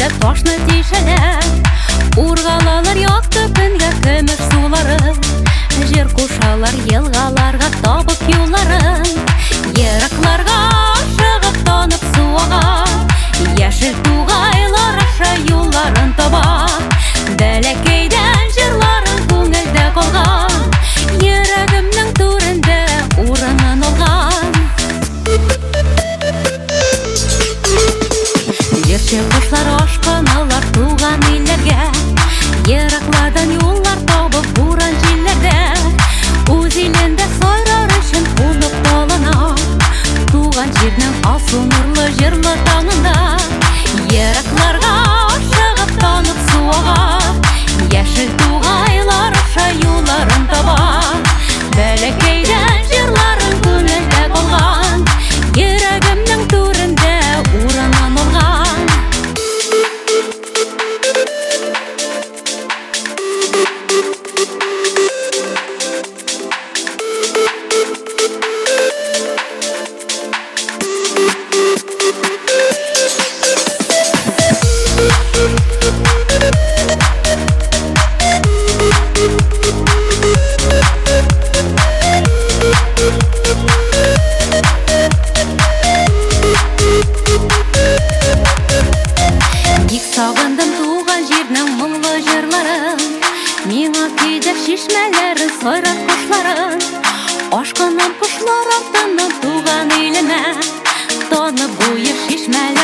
Җилдә ташны тишәләр. Ургалалар якты көнгә көмеш сулары, җыр кушалар елгаларга табып юлларын. Еракларга ашыгып танып су ага, яшел тугайлар аша юлларын таба. Бәләкәйдән җырларың күңелдә калган, йөрәгемнең түрендә урынын алган. Җырчы кошлар ашкыналар туган илләргә, ераклардан юллар табып буран җилләрдә. Үз илендә сайрар өчен кунып талына, туган җирнең алсу нурлы җырлы таңында. Еракларга ашыгып танып су ага, яшел тугайлар аша юлларын таба. Бәләкәйдән җырларың күңелдә калган, йөрәгемнең түрендә урынын алган. Бик сагындым туган җирнең моңлы җырларын, миңа көйдәш чишмәләрен, сайрар кошларын. Ашкынам кошлар артыннан туган илемә, танып буе чишмәләр.